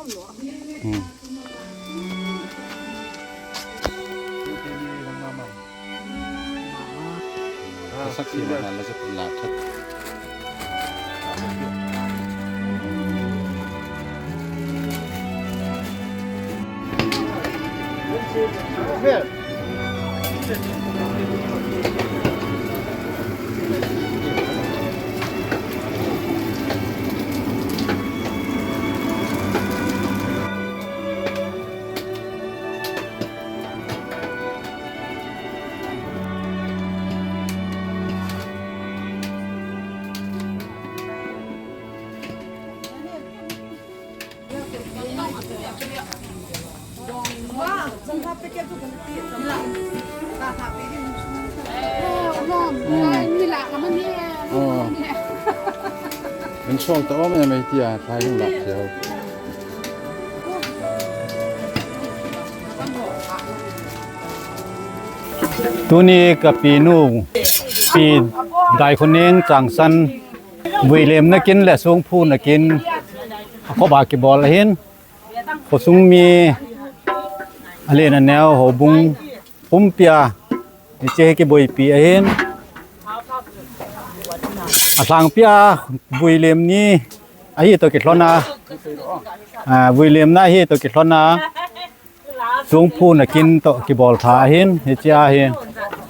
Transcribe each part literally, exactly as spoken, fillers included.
Hmm. Sak si mana la sak la that. Min sual ta om em ei tia, thlai hung lak sia. Tuni ka pi nu, Pi Daikhunen Changsan, vui lem nakin le sungphu nakin, a khop a kibawl a hin, khosung mi, a lien a neu, houbung pumpia, ni che hi kibuoipui a hin, a tlangpia vui lem ni, a hi to ki thlona, a, vui lem na hi to ki thlona, sungphu nakin to kibawl tha a hin, hi che a hin,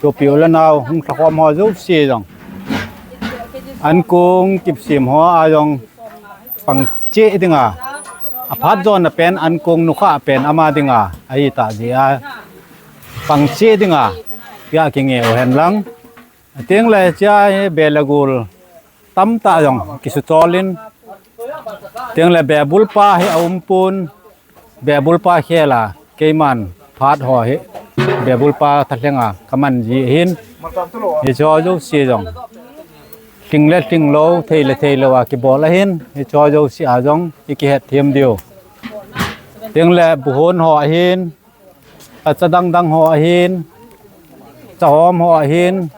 chu pi u le nau, hung thla khom ho zo si zong. An kung kip sim ho a zong, pang che dinga. A phat zawn a pen an kung nukha pen ama dinga. A hi ta zia. Pang che dinga. Pia ki nge u hen lang. A ting le che a hi be le gul. Tam ta zong ki su chol in. Ting le be bul pa hi a um pun. Be bul pa khela. Keiman phat ho hi. Be bul pa tha hlenga. Ka man zi hin. Hi cho zo si zong. Hling le hling lo, thei le thei lo a kibawl a hin, hi cho zo si a zong, i ki het thiam diu. Ting le buhon ho a hin, a cha dang dang ho a hin, cha hom ho a hin,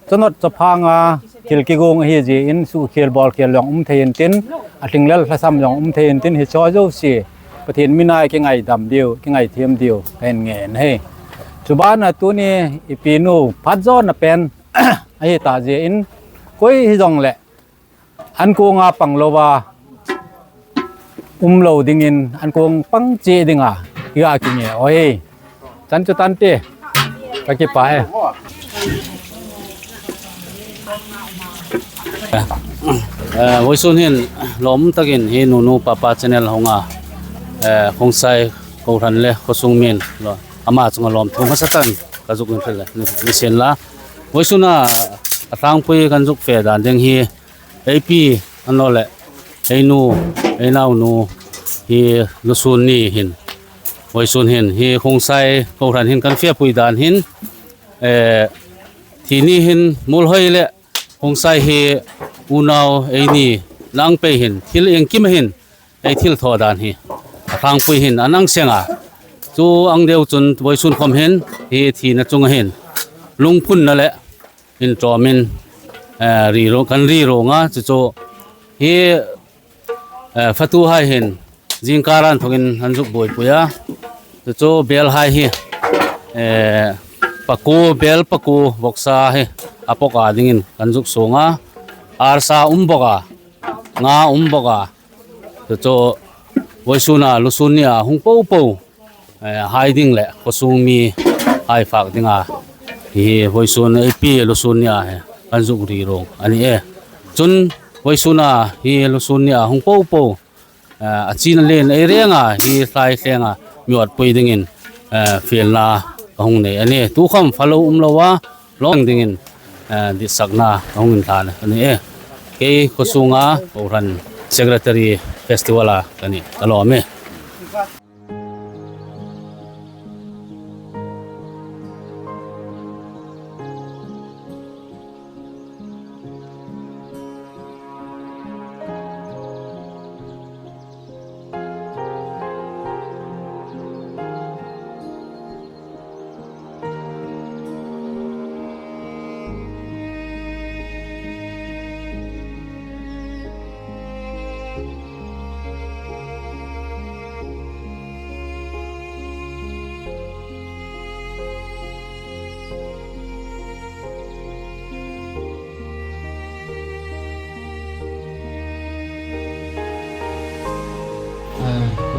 cha not cha phanga, thil ki gung hi zi in, su khel bawl khel zong um thei in tin, a hling le hla sam zong um thei in tin, hi cho zo si, Pathien mina i ki ngaidam diu, ki ngaithiam diu, ka hin ngen hi. Chu bana tuni i pi nu, phat zawn a pen, a hi ta zia in, koi hi zong le, an kunga pang lo va, um lo dingin, an kung pang che dinga, i a ki nge u hi. Chan chu tan te, ka kipa e. Eh, voisun hin, lawm takin hi Nunu Papa Channel hong a, eh, Khongsai kohran le khosung min, lo, ama chunga lawmthu hmasa takin, ka zuk inhril le, ni, ni sien la. Voisuna, a tlangpui kan zuk fe dan ding hi, ei pi, an lo le, ei nu, ei nau nu, hi lusun ni hin, voisun hin, hi Khongsai kohran hin kan fepui dan hin, eh, thi ni hin, Muolhoi le, Khongsai hi, unau, ei ni, nang pei hin, thil iengkim hin, ei thil thaw dan hi, a tlangpui hin, an ang senga. Chu ang deu chun, voisun khom hin, hi thina chunga hin, lungphunna le, inṭawmin, eh, ri ro-, kan ri ronga, chu chu hi, eh, fatuhai hin, zingkar inthawkin an zuk buoipui a. Chu chu belhai hi, eh, paku, bel paku, vawksa hi, a pawk a dingin kan zuk suong a. Arsa um bawk a, nga um bawk a. Chu chu voisuna lusun nia hung po po, eh, hai ding le khosung mihai fak dinga hi voisun ei pi lusun nia hi kan zuk ri rong a ni e. Chun voisuna hi lusun nia hung po po, eh, a chin a lien ei renga hi tlai hlenga mi awtpui dingin, eh, fielna ka hung nei a ni. Tu khom falo um lo a, lawm dingin, eh, ditsakna ka hung inhlan a ni e. Kei khosunga kohran secretary festival-a ka ni, ka lawm e.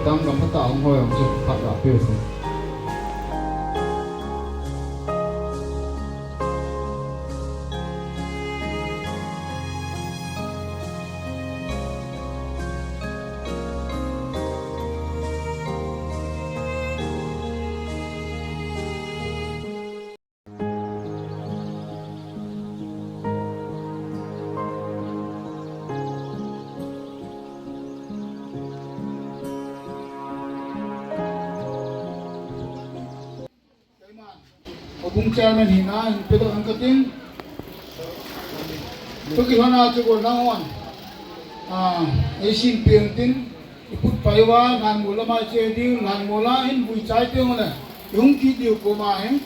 Tang gam pha ta hung hoi ang chu phat la pe se. Houbung chairman hina hin pe dawk ang ka tin. Tu ki hona chu ko nang on. A, ei sin pieng tin. I put pai wa, nan mula ma che diu, nan mula in vui chai te ngole. I hung ki diu ko ma hin.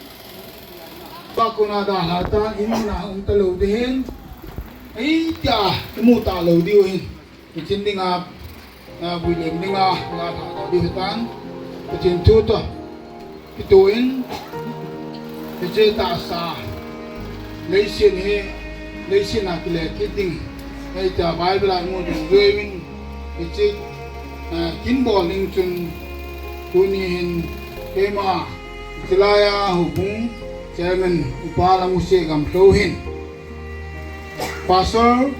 Pa ko na da ha ta, in na um ta lo de hin. Ei tia, i mu ta lo diu hin. I chin ding a, a, vui lem ding a, nga tha ta diu tan. I chin thu to. Kituin, hiche ta sa, leisin hi, leisin a kile kit ding, hei ta Bible a ngun ding zuimin, hiche, eh, kin bol ding chun, tuni hin, keima, hiche laia houbung, chairman, upa Lamuse Gamhlo hin. Pastor,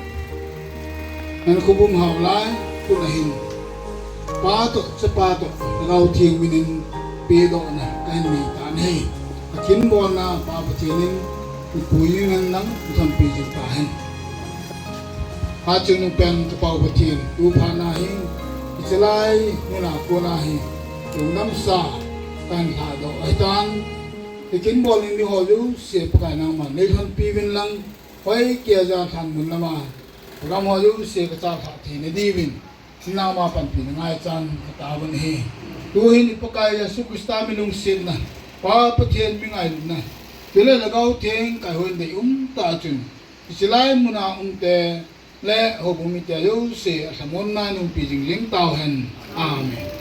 Nunkhobum Haulai, kut a hin. Pa toh, Chapa toh, Lhagao Thienghlim minin, pe dawna, ka hin nei ta a nih. A kin bawlna, Pa Pathienin, i pui ngen lang, i thon pi jing ta hen. Ha chun pen, ka Pa Pathien, tu pha na hi, i chalai, muna ko na hi, tu nam sa, kan ha do, ai tan. I kin bawlin mi ho lu, se pa kai nang man, nei thon pi vin lang, Hoi kia za thlan mun lama, ram ho lu se ka chal thla thei na diuvin, nangma panpina ngai chan ka ta vun hi. Tuhin i Pakai Jesu Krista mi lungsietna, Pa Pathien mi ngaina, tule Lhagao Thienghlim kai hoi dei um ta chun, i chalai muna um te, le houbung mi te lu se a thlamuonna nung pi jing jing tau hen. Amen.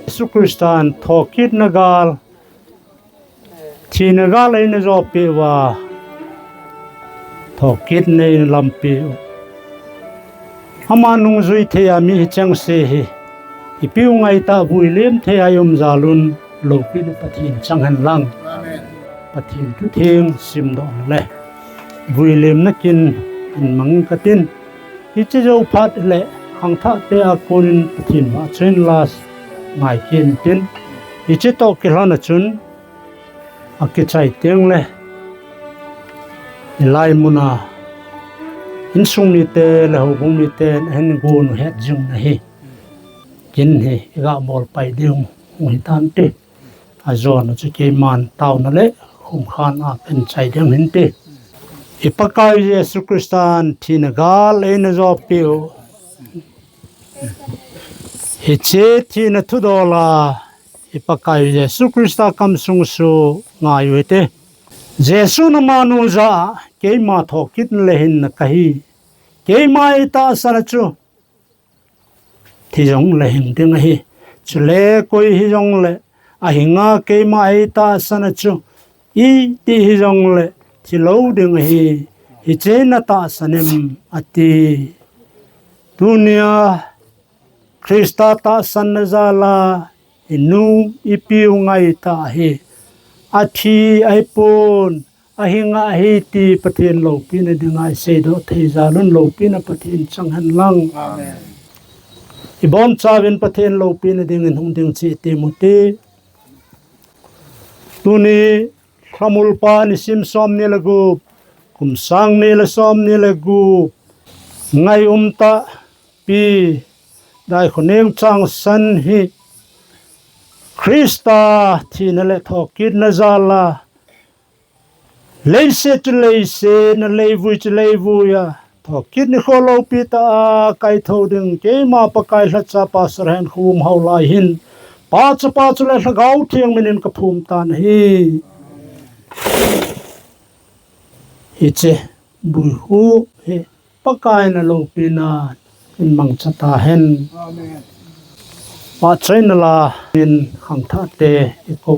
Jesu Kristan thawkitna gâl, thina gâl ei na zawpui a, thawkitna ei na lampui. Ama nungzui theia mi hi cheng se hi, i piu ngai ta vui lem theia i um zalun, lopina Pathien chang hen lang. Amen. Pathien thu thieng sim dawn le vui lemna kin in mang ka tin. Hi chi zo phat le khangthah te a kunin Pathien ma chen las ngai kin tin. Hi chi to ki hlan a chun a ki chai tieng le i lai muna insung mi te le ho bung mi te hin gun het jing na hi. Kin hi i ga mol pai ding hung hi tan ti. A zawna chu keiman tauna le khum khan a kan chai ding hin ti. I Pakai Jesu Kristan thina gâl ei na zawpui. Hi chi thina thu dawla i Pakai Jesu Krista kam sung su ngai u ti. Jesu na manu za keima thawkitna le hinna ka hi. Keima ei tahsan a chu thi zong le hing ding a hi. Chule koi hi zong le a hinga keima ei tahsan a chu i ti hi zong le thi lo ding a hi. Hi chi na tahsan em a ti. Tunia Krista tahsanna zala i nu i piu ngai ta hi. A thi a hi pun a hinga a hi ti Pathien lopina dinga i sei dawn thei zalun lopina Pathien chang hen lang. Amen. I bawm chawin Pathien lopina dingin hung ding chi ti mu ti. Tuni Thlamulpa ni sim sawmhni le gup, kum sangni le sawmhni le gup, ngai um ta pi Daikhoneng Changsan hi Krista thina le thawkitna zala, leiset chu leiset a, leivui chu leivui a, thawkit ni kho lopi ta a kai tho ding keima Pakai hla cha Pastor Henkhawm hau lai hin, Pa, Chapa chule Hlagau Thienghlimin ka phum ta a hi. Hi chi buoi hu hi Pakai na lopina in mangcha ta hen. Amen. Pa chaina la in khangthah te i ko.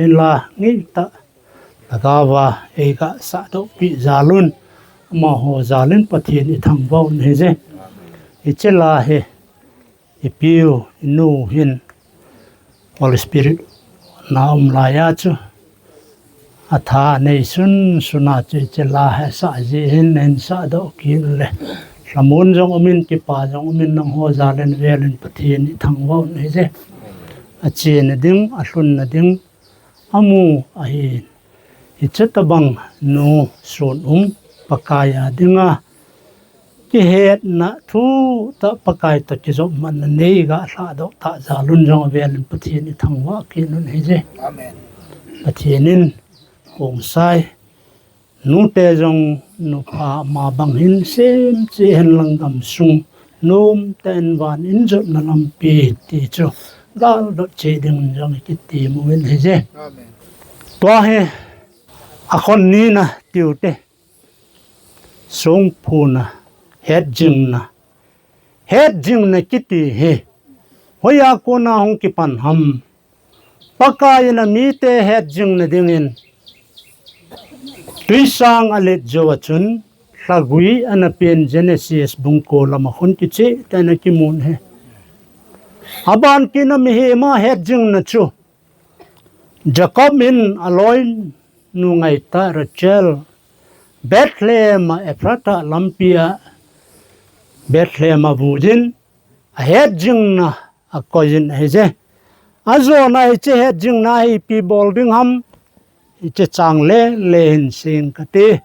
Inla ngei ta, lagawa ei ka sa dawk pi zalun, amaho zalin Pathien i thangvau ni je. I che la he, i piu, i nu hin Holy Spirit na um laia chu a tha nei sun suna chu che la he sa ji hin en sa dawk kin le. Hlamun jong umin, kipa jong umin, nangho zalin velin Pathien i thangvau ni je. A chena ding, a hlunna ding, a mu a hi. Hi che ta bang nu sun um Pakaia dinga kihetna thu ta Pakai ta kizop man na nei ga hla dawk ta zalun jong velin Pathien i thangvau kin un hi je. Amen. Pathienin kong sai, nute jong nupa ma bang hin sem che hen lang gam sung, nuom ten van inzotna lampi ti chu gal dot che ding jong kiti mu in hi je. Amen. Tua hi a khon nina tiu te, sungphuna, hetjingna, hetjingna kiti hi hoia kona hung kipan ham? Pakaiin a mite hetjingna dingin tuisang a let zoa chun thlagui ana pien Genesis bung ko lama khun kiche ten a kimun hi. A ban kin a mihem a hetjingna chu Jacob in a loi nu ngai ta Rachel Bethlehem a Ephrata lampi a Bethlehem a vuin a hetjingna a koiin hi je. A zona hi che hetjingna hi pi bol ding ham? Hi che chang le le hin sing ka ti.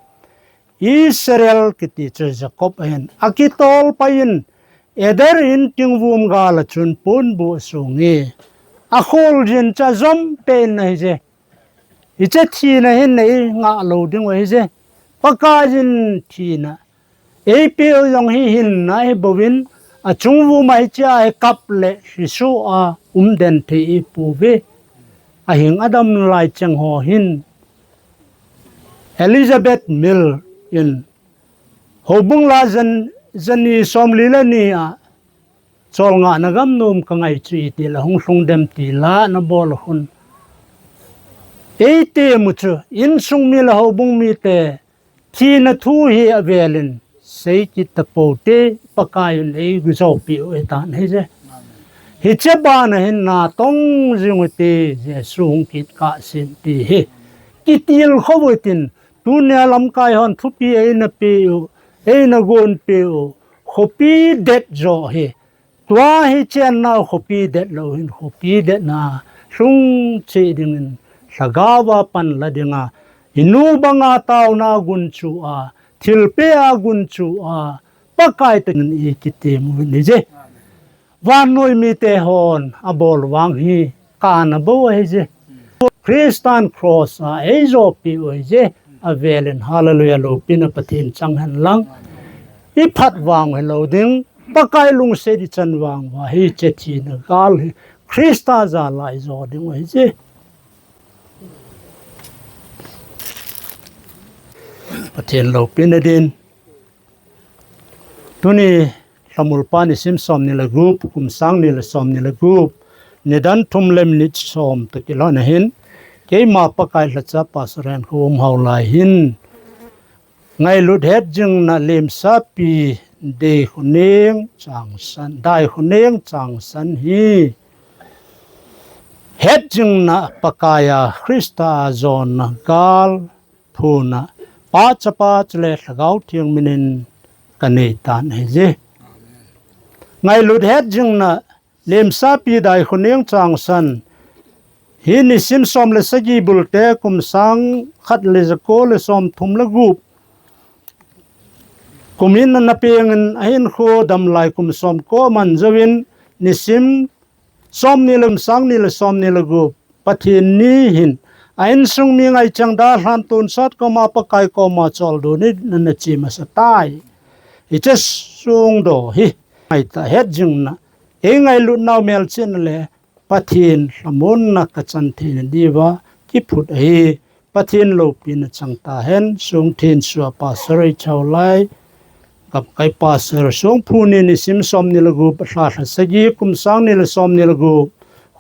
Israel kiti chu Jacob a hin a kitol paiin Eder in tingvum gala chun pun bu a sung hi. A khul jin cha zom pe in hi je. Hi che thina hin nei nga lo ding hi je. Pakaiin thina ei piu jong hi hinna hi boin a chungvuma hi che a hi kap le hrisu a um den thei i pu ve. A hing a dam lai cheng ho hin Elizabeth Mill in hobung la zan zani somli le ni a chol nga na gam nuom ka ngai chu i ti la hung hlung dem ti la na bol hun. Ei te mu chu insung mi le hobung mi te thina thu hi a velin sei kit ta po te Pakaiin ei gu zo piu e tan hi je. Hi che bana hin na tong zing u ti Jesu hung kit ka sin ti hi. Kitil kho u tin tunia lamkai hon thupi ei na piu, ei na gon piu, khopi det zo hi. Tua hi chen nau khopi det lo hin khopi detna hlung che dingin hlagawa pan la dinga i nu banga tauna gun chu a, thilpea gun chu a, Pakai ta in i kiti mu ni je. Vannoi mite hon a bol vang hi ka na bo hi je. Christian cross a ei zo piu hi je. A velin hallelujah lo pina Pathien chang hen lang. I phat vang hi lo ding. Pakai lungse di chan vang wa hi che thina gal hi Krista za lai zo ding hi je. Pathien lo pina din. Tuni Hlamulpa ni sim sawmhni le gup, kum sanghni le sawmhni le gup, nidan thum le minute sawm tak i lo na hin, keima Pakai hla cha Pastor Renkhuom Haulai hin, ngailut hetjingna limsapi dai khuneng changsan, dai khuneng changsan hi, hetjingna Pakaia Krista zawna gal, phuna, Pa, Chapa, chule Lhagao Thienghlimin ka nei tan hi je. Ngailut hetjingna limsapi dai khuneng changsan hi nisim sawm le sagi bulte kum sangkhat le zakuo le sawmthum le gup kumin a na pengin a hin khuo dam lai kum sawmkuo man zoin nisim sawmhni le, sanghni le sawmhni le gup Pathienni hin a insung mi ngaichang dalhan tuonsat kuoma Pakai kuoma chawlduonin a na chim a sa tai. Hi che sung daw hi ngai ta hetjingna, ei ngailut nau melchina le Pathien hlamuonna ka chan theina diuva kiphut a hi. Pathien lopina chang ta hen, sung thien sua Pastor Renkhuom Haulai, Gamkai Pastor, sungphu ni nisim sawmhni le gup, a hla hla sagi kum sanghni le sawmhni le gup,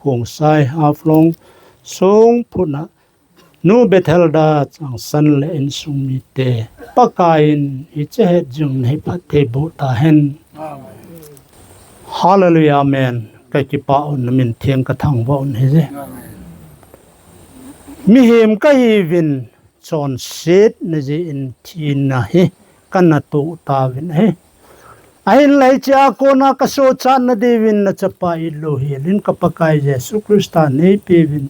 Khongsai Haflong, sung phuna, Nu Bethelda Changsan le insung mite, Pakaiin i che het zing nei phat thei bu ta hen. Hallelujah, amen. Ka kipah un, na min thieng ka thangvah un hi ze. Mihem ka hi vin, chonset na zie in thina hi, ka na tu ta vin hi. A hin lai chia kona ka so chan na di vin na chapa i lo hi, lin ka Pakai Jesu Krista nei pe vin.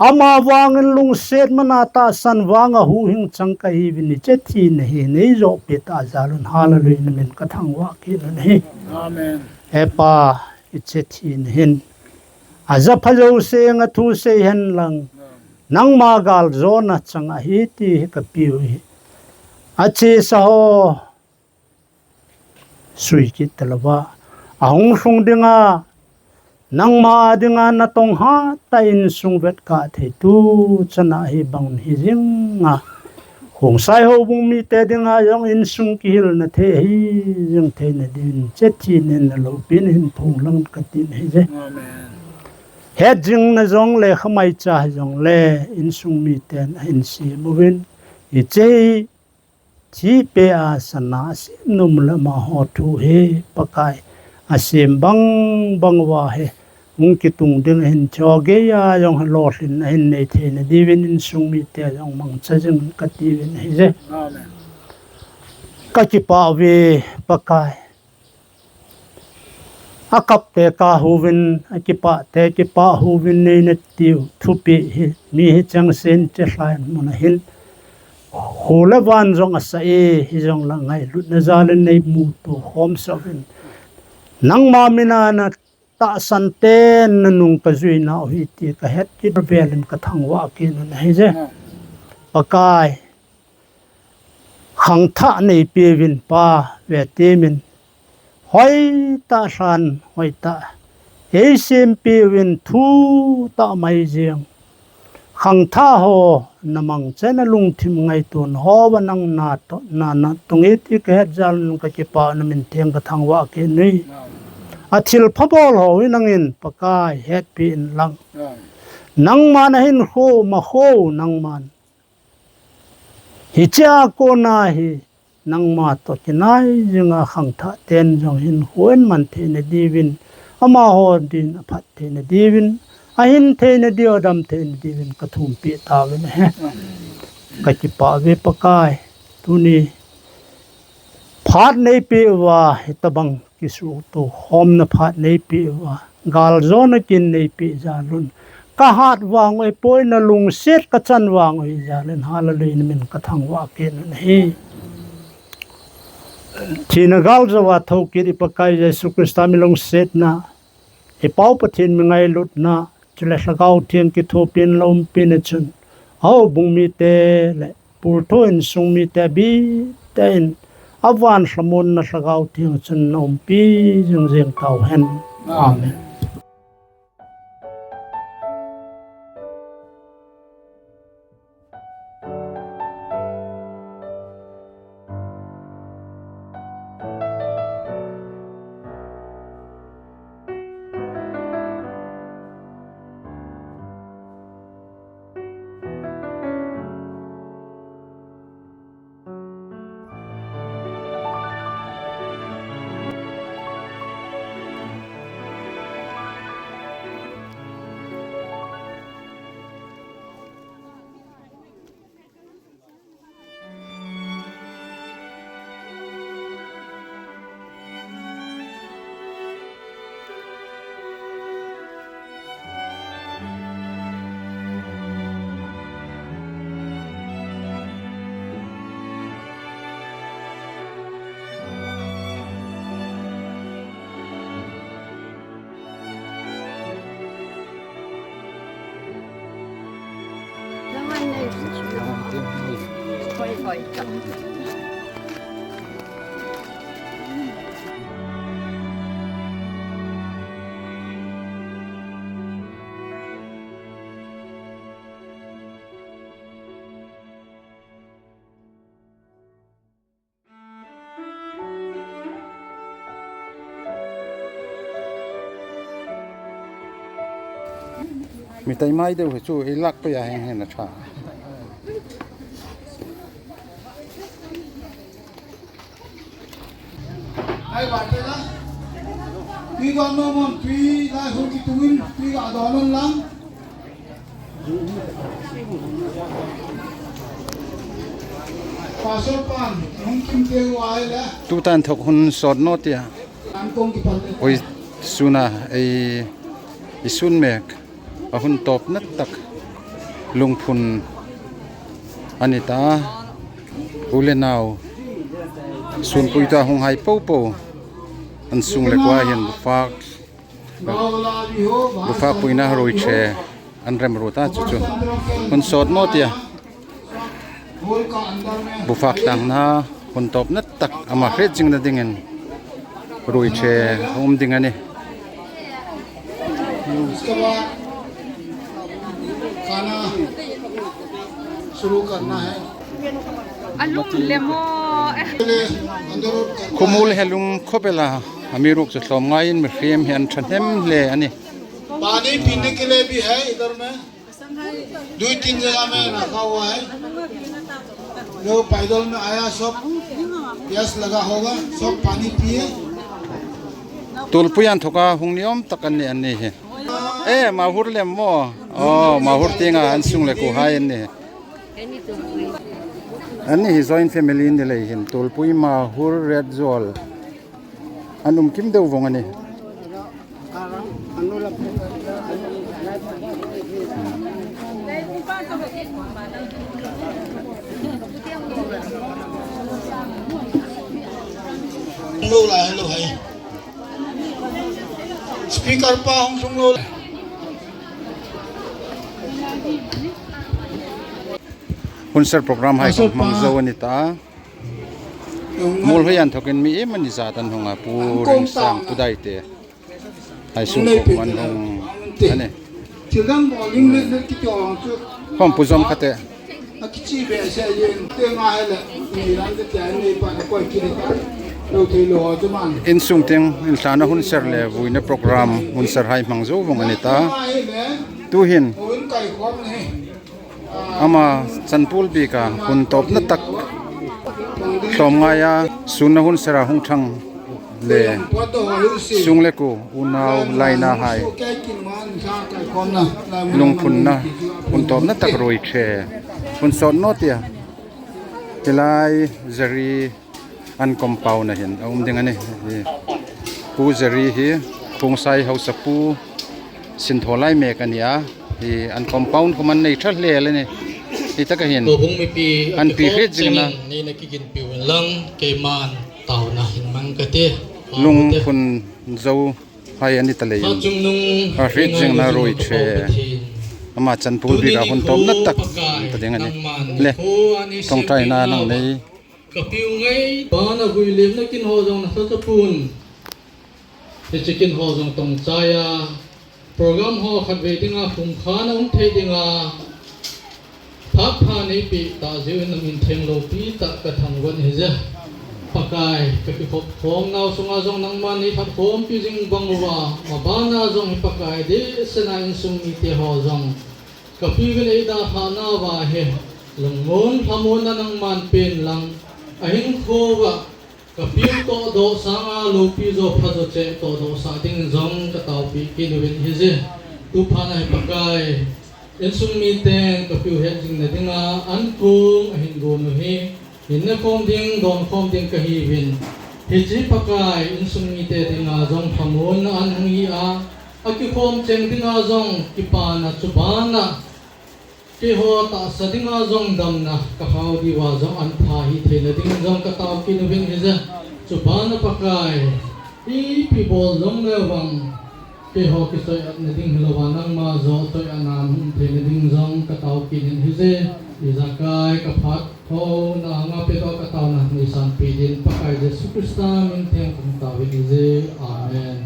Ama vangin lungset mana tahsan vanga huhing chang ka hi vin i che thina hi nei zo pe ta zalun, hallelujah, na min ka thangvah khin a ni. Amen. He Pa, i che thina hin a za pha zo se nga thu sei hen lang, nangma gal zona chang a hi ti hi ka piu hi. A che sa ho, sui kit ta lova, a hung hlung dinga, nangma dinga na tong ha ta insung vet ka thei tu chana hi bang hi zinga. Hung sai ho bung mite dinga zong insung kihil na thei hi zing thei na din che thina lo pin hin phung lang ka tin hi ze. Amen. Het zing na zong le khamai cha zong le insung mite na hin si mu vin i che Thi pe a sana a siem nuom lama ho thu hi Pakai a siem bang bang va hi hung kitung ding hin chaw gei a zong hi lawhlin a hin nei thei na di vin insung mite zong mangcha zing ka ti vin hi ze. Amen. Ka kipah ve Pakai. A kap te ka hu vin, a kipah te kipah hu vin nei na tiu thupi hi, mi hi chang sen che hlai mun a hin. Hu le van zong a sa e, hi zong la ngailut na zal in nei mu tu khom sa vin. Nangma mina na tahsan te na nung ka zui na hi ti ka het kit vel in ka thangvah khin a ni hi ze. Pakai. Khangthah nei pe vin Pa ve ti min. Hoi ta hlan, hoi ta. Ei siem pe vin thu ta mai ziang. Khangthah ho na mangcha na lungthim ngaituo na ho va nang na to, na, na tung e ti ka het zal nun ka kipah na min thieng ka thangvah khin a ni. A thil pha bawl ho hi nangin Pakai het pe in lang. Nangman a hin kho ma kho nangman. Hi chia kona hi nangma to kinai zinga khangthah ten zong hin huon man thei na di vin, ama ho din a phat thei na di vin, a hin thei na di a dam thei na di vin ka thum pe ta vin he. Ka kipah ve Pakai, tuni phat nei pe va hi ta bang. Kisu tu khom na phat nei pe va, gal zo na kin nei pe zal un. Ka hat vang oi poi na lungset ka chan vang oi zal un hallelujah na min ka thangvah khin a ni hi. Thina gal zo va tho kit i Pakai Jesu Krista mi lungsetna, i Pau Pathien mi ngailutna, chule Hlagau Thieng kithuopin lo umpina chun. Au bung mite le Purthu insung mite bik tein a van hlamuonna Hlagau Thieng chun na umpi zing zing tau hen. Amen. Mi tai mai deu hi chu ei lak pei a heng heng a ṭha. Ai, ba te la. Tui dawn naw maw, tui lai hun ki tumin, tui ga dawn naw lang. Pastor pan, hung kim te u ai le. Tuta inthok hun sawt naw tia. An kong ki pan le. Oi, suna ei, i sun mek. A hun tawpna tak lungphun a ni ta. U le nau sunpui ta hung hai po po an sung le kua hin bufak, bufak puina ruoi ṭhe an remruot a chu chu. Hun sawt naw tia. Bufak tlangna hun tawpna tak ama hriet zingna dingin ruoi ṭhe a um ding a nih. A lum le maw. Khawmuol hi a lum khawp el a, amiruokchu tlawmngaiin mihriem hi an ṭhahnem hle a nih. पानी पीने के लिए भी है इधर में। दुई तीन जगह में रखा हुआ है। जो पैदल में आया, सब प्यास लगा होगा, सब पानी पिए। Tuolpui inthawka hung ni awm tak an nih, an ni hi. E, Mahur lem maw. Aw, Mahur tienga an sung le kuo hai an nih. An ni hi joint family ni lei hin Tuolpui, Mahur, Retzawl. An um kim deu vong a nih. Lo la, lo hai. Speaker pa hung sung lo. Hun ser program hai hmang zo a ni ta. Muolhoi inthawkin mi iem a ni zat an hung a, Pu Ringsang, Pu Daite. Hai sung khawm an hung a nih. Thil dang bawling le le ki tawng chu. Khawm Pu Zawmkhate. A kichi be se yen te nga he le. Ni ran te te ni pa ko ki le ka. Lo thei lo chu man. In sung tieng inthlana hun ser le vuina program hun ser hai hmang zo vong a ni ta. Tuhin. Hun kai khawm ni. Ama chanpuol bika hun tawpna tak tlawmngaia sunna hun sera hung ṭhang le sung le kuo, unau lainahai lungphunna hun tawpna tak ruoi ṭhe, hun sawt naw tia. Hi lai Zari an compound-a hin a um ding a nih. Hi Pu Zari hi Khuongsai hausa pu sinthaw lai mek a ni a. Hi an compound khawm an nei ṭha hle a nih. Hi taka hin an pi hriet zingna, neina ki kin piu lang keiman tauna hin mang ka ti. Lungphun zo hai a ni ta leiin a hriet zingna ruoi ṭhe. Ama chanpuol bika hun tawpna tak ta ding a nih. Le, ṭawngṭaina nang nei. Ka piu ngei, bana vui lemna kin haw zong na sa sa pun. Hi chi kin haw zong tawng chai a. Program haw khat vei dinga kum khan a um thei dinga. Thak pha nei pi ta ziu in a min theng lo pi ta ka thang wan hi ze. Pakai, ka ki khop khom nau sunga zong nangman nei thak khom pi zing bang uwa. Ma bana zong hi Pakai de sena in sung mi te haw zong. Ka piu in ei da pha nau wa he. Lungmun hamun na nangman pen lang. A hing kho wa. Ka piu tawh dawh sanga lo pi zo pha zo che tawh dawh sa ding zong ka tau pi ki nu in hi ze. Tu pha na hi Pakai. In sung mi ten ka piu het zing na dinga an kung a hin gu nu hi. Hin na khom ding, dawn khom ding ka hi vin. Hi chi Pakai, in sung mi te dinga zong pha mun na an hung hi a. A ki khom cheng dinga zong ki pa na chu ban na. Keihaw ta sa dinga zong damna ka hau diwa zong an pha hi theina ding zong ka tau ki nu vin hi ze. Chu ban na Pakai. I pi bawl zong le vang. Keihaw ki soi at na ding hi lo wa nangma zo soi at na hum theina ding zong ka tau ki nin hi ze. I zakai ka phat ho na nga pe to ka tau na ni san pi din Pakai Jesu Krista min theng kong tau vin hi ze. Amen.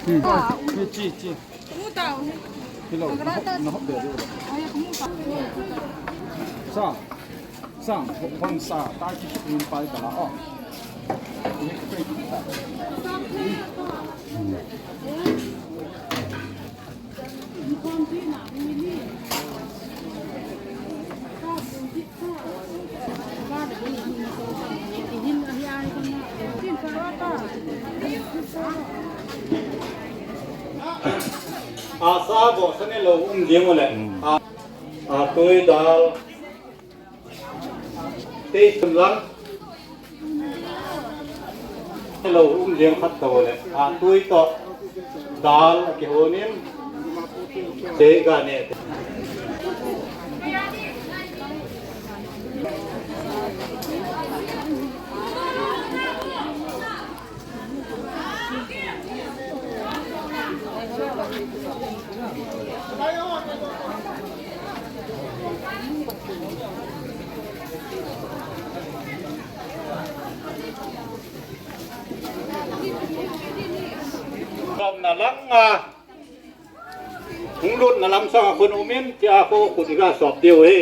Chi, chi. Hi lo, na hop, na hop de. Sa, sa, hong sa, ta chi min pai ka la o. A sa bo sa ne lo um ding u le. A, a tui dal. Tei sun lang. Lo um ding khat to le. A tui to. Dal a ki honin. Tei ga ne. Ram na lang a. Hung lutna lam sanga khun umin, tia ko khut i ga sop deu hi.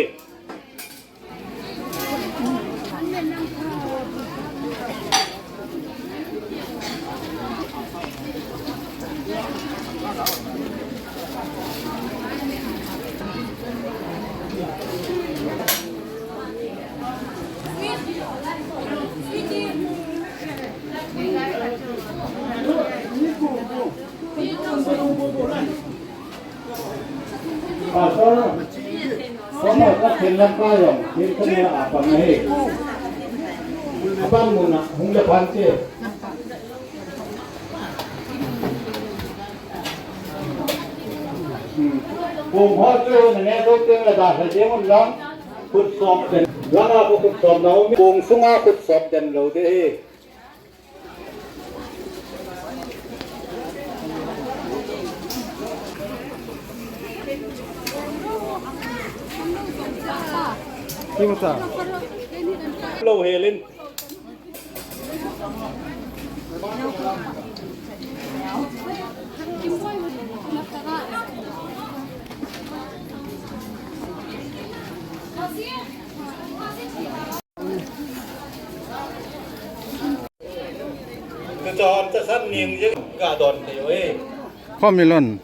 Pastor, Pastor, ka thil lam ka yong, thil ka ne a pang he. A pang mun a, hung le pan che. Hmm. Kung ho chu na ne zo teng le da sa che mun lang, khut sop den. Langa ko khut sop na um, kung sunga khut sop den lo de he. Kim sa. Lo helin. Chu chon ta san ning je ga don te oi. Khom ni lon.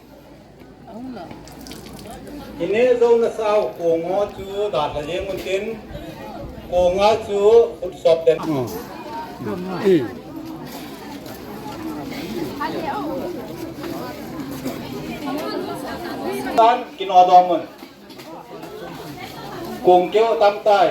Ine zo na sau kong ho chu da tha jeng un tin. Kong a chu khut sop den. Oh. I. Tan kin o dom un. Kung keu tam tai.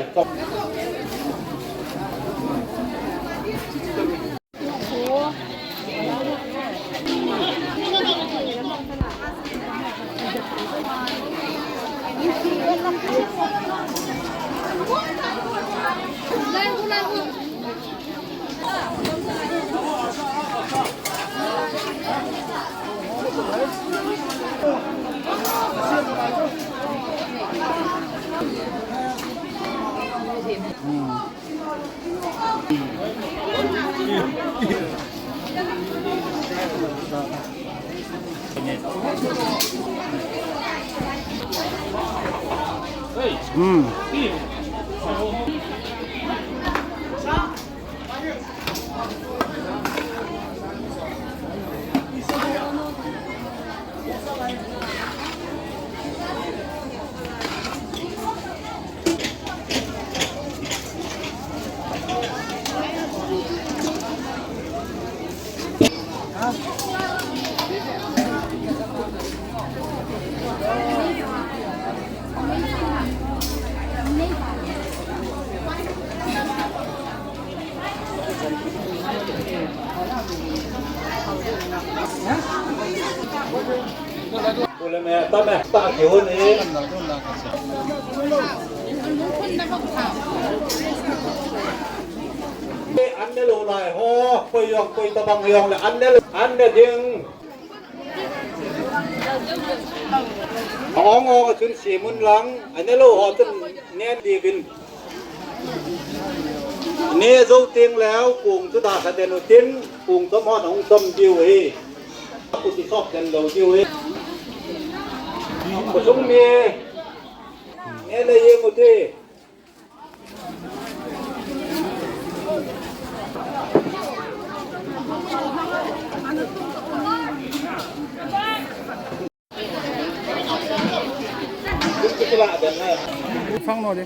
Hmm. An ne lo lai ho, koi yong, koi tabang yong le, an ne lo, an ne ding. A ong ong a chun siem un lang, a ne lo ho chun nen dingin. Ne zo tieng leu, kung chu da kha den u tin, kung chom hon hung chom diu hi. Ku ti sawk den lo diu hi. Khawsung mi. Nge le ye mu ti. Fang naw de.